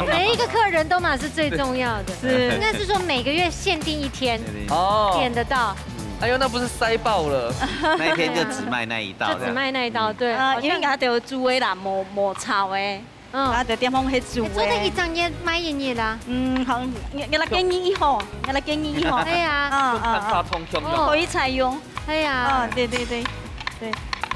每一個客人都嘛是最重要的。是。應該是說每個月限定一天，哦。點得到。 哎喲，那不是塞爆了？那一天就只賣那一道，就只賣那一道，對，啊，好像因為佢兜煮个啦，無，無炒个，嗯。佢兜店方係煮个。哎，做得一隻月賣一日啊。嗯，好，𠊎，𠊎來建議一下，𠊎來建議一下。對啊。啊，啊，啊。就看大眾共樣。哦。可以採用。對啊。啊，對，對，對，對。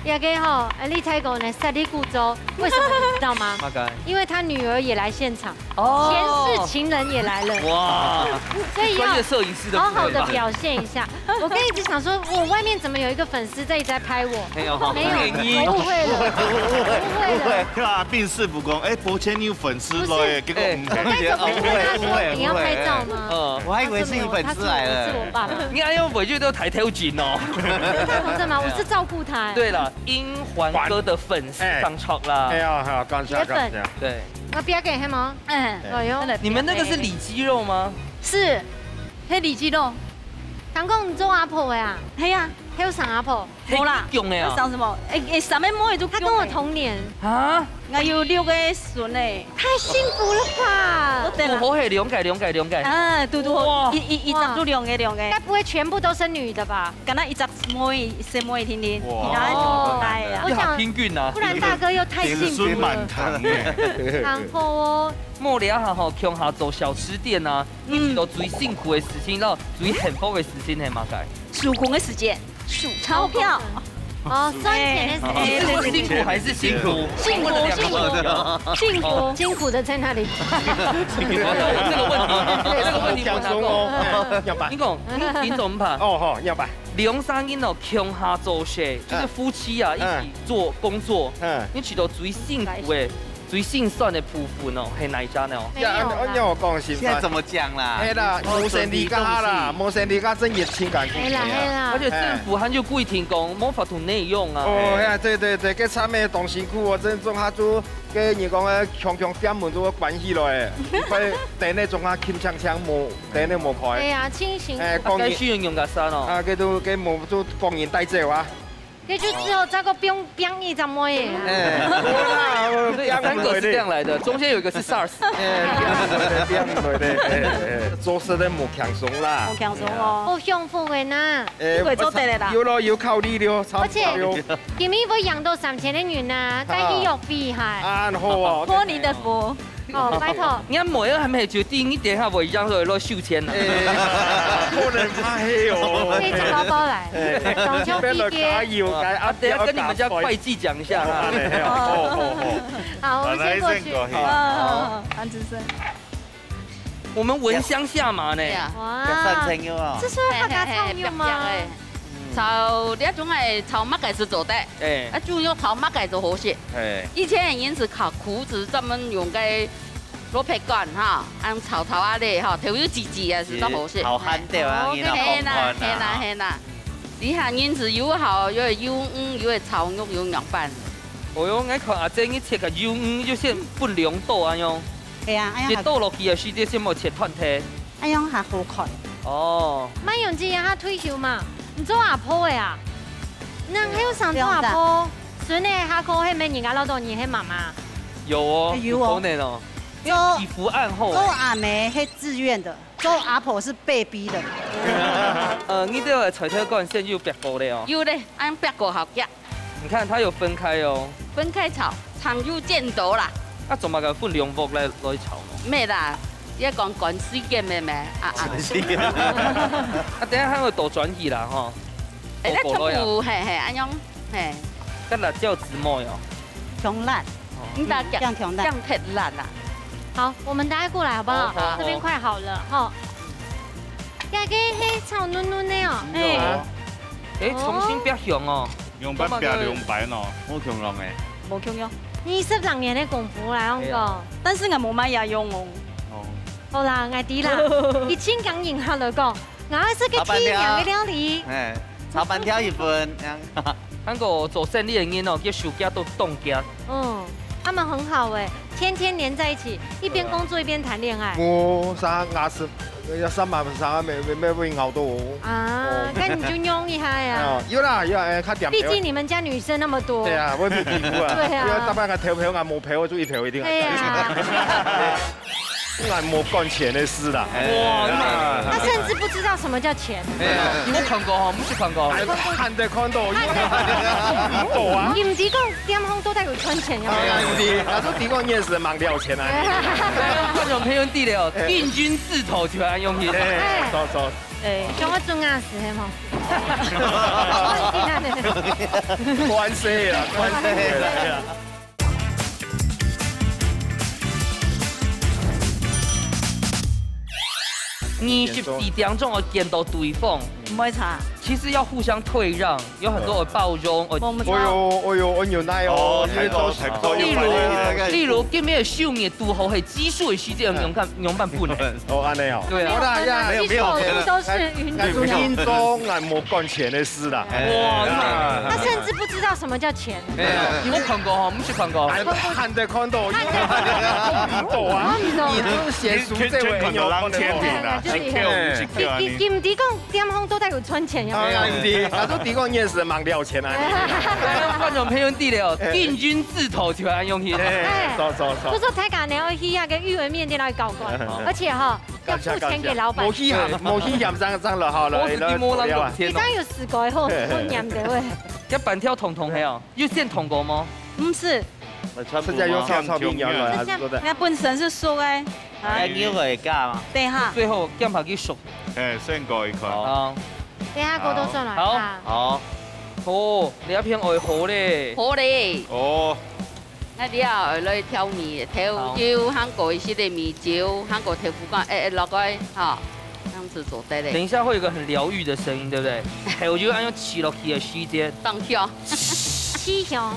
這個吼，呃，立太公呢，設立故障，為什麼你知道嗎？大概。因為他女兒也來現場。 哦。前世情人也來了。哇，所以要專業攝影師的好好地表現一下。我剛一直想說，我外面怎麼有一個粉絲在一直在拍我？沒有，沒有，沒有，我誤會了，我誤會了。誤會，對啊，賓至如歸。哎，伯謙，你有粉絲來耶，結果，哎，嗯。我該怎麼跟他說，哎，你要拍照嗎？嗯。我還以為是你粉絲來了。他說沒有，他說我是我爸爸。你還用尾句都抬頭緊哦。他同志嘛，我是照顧他。對了，英環哥的粉絲上場啦。哎呀，好，感謝，鐵粉。感謝。對。 啊，不要給黑毛。嗯，哎喲，真的。你們那個是里肌肉嗎？是，係里肌肉。聽講你做阿婆个啊？係啊。後生阿婆。無啦，太激動了啊。後生什麼？欸，欸，三个妹就她跟我同年。啊？我有六个孫呢。太幸福了吧！我等了。好好，嘿，了解，了解，了解。啊，對，對，哇。一，一，一隻就兩个，兩个。該不會全部都是女的吧？敢若一隻妹，細妹定定，哇。其他就大个啦。你好平均啊。不然大哥又太幸福了。子孫滿堂耶。然後哦。莫聊哈吼，共下做小吃店啊， 你試著最辛苦个事情，然後最幸福个事情係麼个？收工个時間，數鈔票。哦，算錢的時間。欸，欸，對，對，對。辛苦還是幸福？幸福，幸福，幸福，辛苦的在哪裡？這個問題，這個問題我拿過。欸，要吧。你講，你，你怎麼辦？哦，好，要吧。兩三人哦，共下做事，就是夫妻啊，嗯。一起做工作，嗯。你試著最辛苦个 最心酸个部分哦，係哪一隻呢？沒有啦。呀，你，你有講心酸。現在怎麼講啦？係啦，無生理假啦，無生理假真係真艱苦。係啦，係啦。而且政府還有規定講，無法度內用啊。哦，係啊，對，對，對，該慘个當辛苦哦，真總下就，該人講个，強強店門都關起來，快等那種啊，金槍槍無，等那無開。對啊，清醒。欸，啊，該需要用个衫哦。啊，該都，該無就工人帶走啊。 該就只好再過變，變一隻妹仔啊。欸，好啦，我，對，三個是這樣來的，中間有一個是SARS。欸，變妹仔，變妹仔，欸，欸，做事都無輕鬆啦。無輕鬆哦。好幸福个呢。欸，會做得了啦。有咯，有考慮了，差不多了。而且，今日會養到三千个人啊，帶去育肥哈。啊，好哦。託你的福。 哦，拜託。人家妹仔還沒決定，你等下會養落來收錢啦。欸，可能怕黑哦。背著包包來，欸，中秋期間。這邊來加油，該啊，等下跟你們家會計講一下哈。哦，好，好，好。好，我們先過去。好，好，好，安之森。我們聞香下馬呢。對啊。哇，有三層肉哦。這是客家炒肉嗎？嘿，嘿，嘿，炒，這種个炒麼个係做得。欸。啊，主要炒麼个就好食。欸。以前人係靠苦子，專門用个 蘿蔔乾哈，恁炒炒啊咧哈，豆油滋滋啊，係當好食。好鹹豆啊，哦，你那係啦，係啦，係啦。你看人係又好，又有魚，又有炒肉，又有涼拌。哦喲，𠊎看阿姐你切个魷魚，就先分兩刀恁樣。係啊，恁樣。一刀落去个時節，先莫切斷忒。恁樣較好看。哦。慢用子啊，退休嘛，你做阿婆个啊？你還有想做阿婆？孫仔下課，係毋係人家恅著你係媽媽？有哦，有哦。有可能哦。 做，皮膚恁好欸。做阿姆係自願的，做阿婆是被逼的。呃，你這个菜頭乾先有煏過咧哦。有咧，恁煏過好食。你看它有分開哦。分開炒，長幼見多啦。啊，做麼个分兩鑊來，來炒呢？無啦，也講趕時間个咩，啊，啊。趕時間。啊，等下還會倒轉去啦，吼。欸，倒過來啊。那全部，嘿，嘿，恁樣，嘿。跟辣椒籽末哦。強辣。哦。你打薑，薑強辣。薑忒辣啦。 好，我們等下過來好不好？好，好，好。這邊快好了，吼。這個係炒嫩嫩个哦。係哦。欸，重新煏香哦。用煏煏兩擺喏，無共樣欸。無共樣。二十零年个功夫啦，𠊎講。係啊。但是𠊎無麼个用哦。哦。好啦，𠊎知啦。以前講人客來講， 𠊎愛食个地名个料理。欸，炒粄條一份，恁樣。韓國做生理个人哦，佢手腳都當遽。嗯，他們很好欸，天天黏在一起，一邊工作一邊談戀愛。無啥牙齒，要上班啥，沒，沒，沒，沒咬到哦。啊，哦。那你就用一下呀。哦，有啦，有啦，欸，較點。畢竟你們家女生那麼多。對啊，我也沒皮膚啊。對啊。因為大半個頭皮啊，沒皮，我就一條一定要。對啊。 𠊎無管錢个事啦。哇，那他甚至不知道什麼叫錢。哎呀，你沒看過哈，沒去看過。看得看到，因為看不到啊。你毋知講店方到底有賺錢喲。哎呀，毋知，他說提供面試蠻了錢啊。觀眾朋友知了，定軍字頭就愛用去。哎，走走。哎，像我準啊，是嘿無？關係啦，關係啦。 二十四點鐘愛見到對方，毋會差。其實要互相退讓，有很多的包容，呃，無，無差。哎喲，哎喲，哎喲，哪有？哦，因為都是，太高，太高。例如，例如，今日个秀年拄好係奇數个時節，嗯。仰般，仰般分呢？哦，恁樣哦。對啊。好啦，呀，沒有，沒有，沒有。都是雲頂。那就應當，哎，無管錢个事啦。哇，哎呀。他甚至不知道什麼叫錢。 哎呀，你沒看過哈，沒去看過。哎，看得看到，看得看到。看不到啊。你都是寫書這位，全，全看到人天平啊。就是，哎，哎，哎，哎，毋知講店方到底有賺錢喲。啊，毋係，佢做提供面試，吂了錢啊。觀眾朋友知了，訂金字頭就愛用去。哎，走走走。就說大家呢，愛去那個魚圓麵店來搞搞，而且哈，要付錢給老闆。無去嫌，無去嫌，這樣這樣了，好了，我是提莫浪費錢哦。你這樣有試過，好，好黏的喂。要粄條燙燙係哦，有先燙過嗎？毋係，直接用炒炒麵了，還是做得？那本身係熟个。哎，牛肉會加嗎？等一下。最後，讓佢熟。哎，先過一塊。好。等一下，過到轉來。好。好。哦，你那片愛好咧。好咧。哦。 𠊎這下來調味，豆油，還過一息个米酒，還過豆腐乾，哎，哎，落去，哈，這樣子做得咧。等一下會有一個很療癒的聲音，對不對？豆油愛用揤落去的時間。當香。揤香。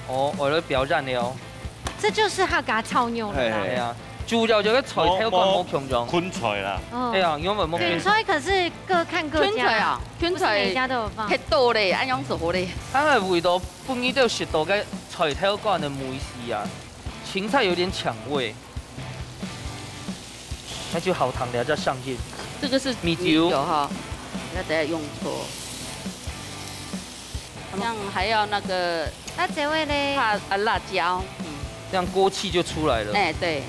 哦，我來表演了哦。這就是客家炒肉了啦。哎呀，主要就係菜頭乾無共樣。無，無芹菜啦。哦。哎呀，原本無芹菜。芹菜可是各看各家。芹菜啊，芹菜，不是每家都有放。忒多咧，恁樣做好咧。它的味道 分你兜食到个菜頭乾个味緒啊，芹菜有點搶味。那就好糖了，再上去。這個是米酒。米酒哈，那等下用錯。這樣還要那個辣椒味嘞。怕，啊，辣椒，嗯。這樣鍋氣就出來了。哎，對。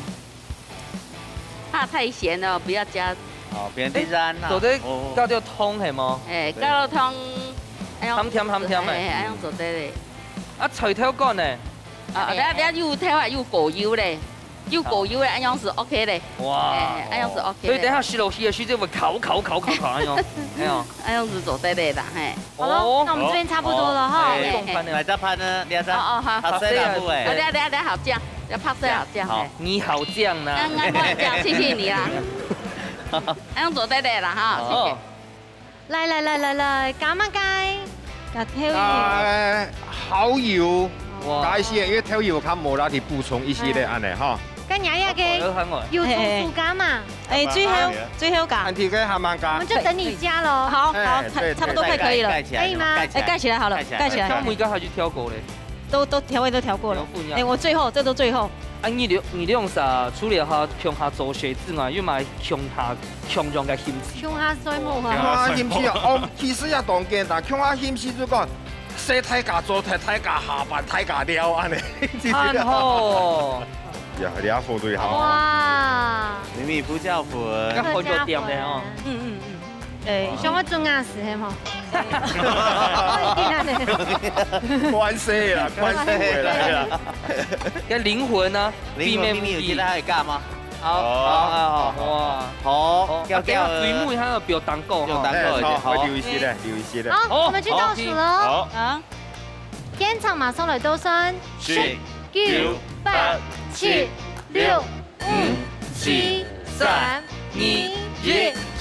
怕太鹹了，不要加。哦，變成這樣啦。哎，做得哦。加點糖係無？哎，對。加了糖，哎喲，鹹甜鹹甜的。哎，哎，恁樣做得咧。啊，菜頭乾呢？啊，哎，等下，等下又菜啊，又過油咧，又過油咧，恁樣係OK咧。哇。哎，恁樣係OK咧。所以等下食落去个時節會烤烤烤烤烤恁樣，哎喲。恁樣係做得咧啦，嘿。 好了，哦。那我們這邊差不多了哈。哦。哎，嘿，嘿。來，再拍呢，你要再哦，哦，好。拍攝啊，好，不會。啊，等下，等下，等下，好醬，要拍攝好醬，好，嘿。你好醬呢。嗯，嗯，我好醬，謝謝你啦。恁樣做得咧啦哈，謝謝。哦。來，來，來，來，來，加麼个？加豆油。啊，蠔油，哇。加一些，因為豆油較無啦，你補充一些咧，哎。恁呢哈。 該你這個有重複加嘛？哎，最後，最後加。恁樣个還吂加。我們就等你加囉。好，好，哎，對，差，差不多快可以了。蓋起來，可以嗎？蓋起來。哎，蓋起來好了，蓋起來。蓋起來。哎，湯姆剛才就調過嘞。都，都調味都調過了。調過呀。哎，我最後，這都最後。啊，你兩，你兩儕除了哈共下做事之外，有無共下共樣个興趣？共下睡目啊。共下興趣啊，哦，其實也當簡單，共下興趣就講， 食大家做，大家下班，大家尞，恁呢。恁好。呀，你阿福對好。哇。迷迷不叫粉。該好久店了哦。嗯，嗯，嗯。哎，想要做牙齒係無？關係啦，關係啦。該靈魂呢？靈魂秘密有記得還有幹嘛？ 好，哦。好，好，好，哇。好，哦，調調，啊，等下水母它有表單購哈。表單購一下，哎，好，好。我留一息咧，留一息咧。好，好，我們去倒數囉。好。好。現場馬上來倒算。十、九、八、七、六、五、四、三、二、一，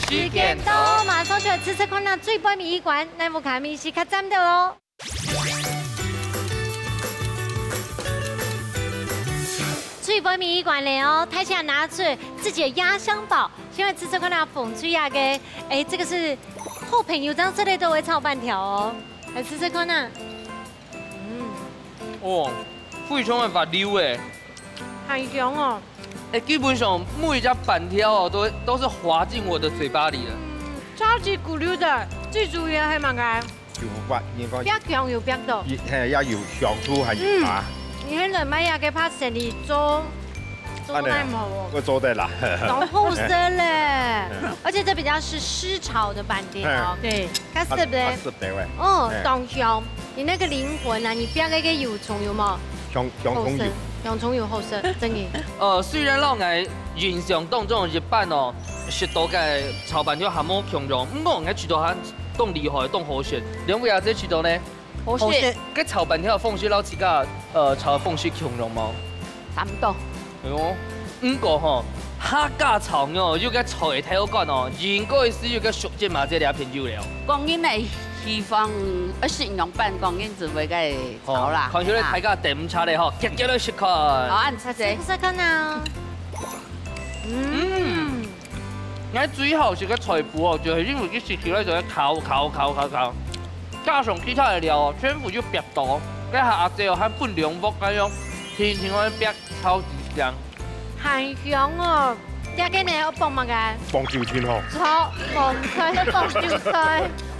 時間到，馬上就來試試看啊，最背尾一關，哪屋下面係較讚个哦。 最背尾一關了哦，大家拿出自己的壓箱寶，先來試試看啊，紅隊啊个，哎，這個是好朋友，這樣這類都會炒粄條哦，來試試看啊。嗯。哦，非常个滑溜欸。很香哦。哎，基本上每一隻粄條哦，都，都是滑進我的嘴巴裡了。嗯，超級滑溜的，最主要還蠻愛。 有滑，應該。比較強有比較多。也，嘿，也有香度，還有滑。嗯，你很冷，買那個怕生理做，做恁呢啊，耐無哦？會做得啦。當好食咧，而且這比較是濕炒的粄條。嘿。對。較濕咧。較，較濕咧喂。哦，嘿。當香。你那個靈魂啊，你煏那個油蔥有無？香，香蔥油。好食，香蔥油好食，真的。呃，雖然老愛 印象當中一般哦，食到个炒粄條還無共樣，毋過𠊎試著還當厲害，當好食。兩位阿姊試著呢？好食。好食。該炒粄條个方式摎自家，呃，炒个方式共樣無？差毋多。哎喲，毋過吼，客家炒肉有个菜頭乾哦，應該係有个熟悉嘛，這倈朋友了。講人个地方，呃，係仰般講人就會个炒啦。哦，看起來大家等毋切咧吼，遽遽來食看。好，恁仔細。試試看啊。 嗯，𠊎最好食个菜脯哦，就係因為佢食起來就係烤烤烤烤烤，加上其他个料哦，全部就煏到，該下阿姊哦還分兩鑊該樣，天天愛煏，超級香。還香哦，這個呢，愛放麼个？放韭菜哦。炒，放菜，放韭菜。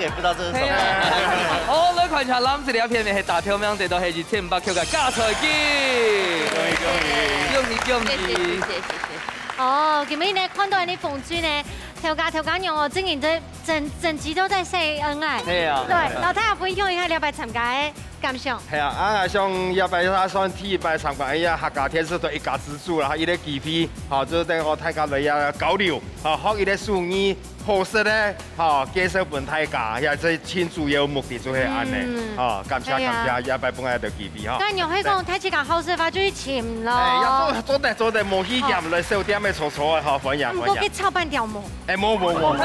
也不知道這是什麼。係啊。好，來看一下藍色這片呢，係打頭名得到係一千五百塊个加菜金。恭喜恭喜！恭喜恭喜！謝謝謝謝謝謝。哦，今日呢看到你紅隊呢，頭家頭家娘哦，真正在整整集都在say恩愛。係啊。對，摎大家分享一下這擺參加个感想。係啊，啊像這擺也算第一擺參加，哎呀，客家電視台一家之煮啦，一個機會，好，就等我大家來呀交流。 好，學一個手藝，好食个，好，介紹分大家，也係盡主要目的就係恁呢。嗯。好，感謝，哎呀。感謝，下擺分𠊎个機會哈。該你會講，大自家好食个話，就去尋咯。哎，要做，做得，做得，無去嫌來小店个坐坐个，好，歡迎，毋過去歡迎。炒粄條無？哎，無，無，無，無，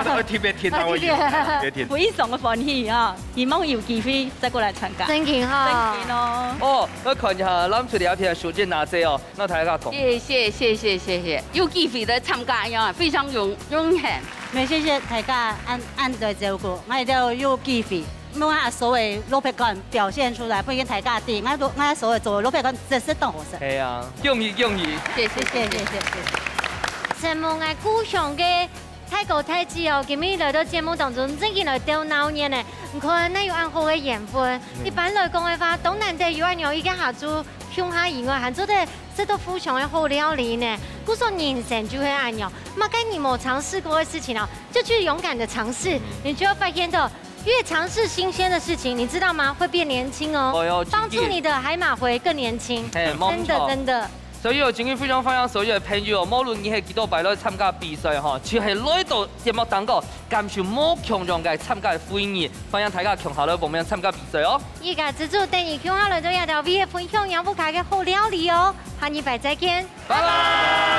特別聽到我有，啊，特別。特別聽。非常个歡喜啊，希望有機會再過來參加。真緊哈。真緊哦。哦，𠊎看一下，藍隊這片个時間哪儕哦。 摎大家講。謝謝謝謝謝謝，有機會來參加呀，非常榮榮幸。也謝謝大家恁恁个照顧，𠊎兜有機會，用𠊎所有个蘿蔔乾表現出來，分大家知，𠊎都𠊎所有做个蘿蔔乾真係當好食。係啊，恭喜恭喜！謝謝謝謝謝謝謝謝。承蒙𠊎故鄉个 大哥大姊哦，今日來到節目當中，真正來鬥鬧熱呢。你看，哪有恁好个緣分？嗯。一般來講个話，當難得有恁樣一家下晝共下以外，還做得食到互相个好料理呢。故所人生就係恁樣，麼个你無嘗試過个事情哦，就去勇敢的嘗試，嗯。你就會發現到，越嘗試新鮮的事情，你知道嗎？會變年輕哦。哎喲，幫助你的還較會更年輕。嘿，真的，沒錯。真的。 所以哦，今日非常歡迎所有个朋友，無論你係幾多擺來參加比賽吼，就係來到節目當中，感受無共樣个參加个歡迎，歡迎大家共下來報名參加比賽哦。一家之煮等你共下來到這條位个分享，讓屋下个好料理哦。下禮拜再見，拜拜。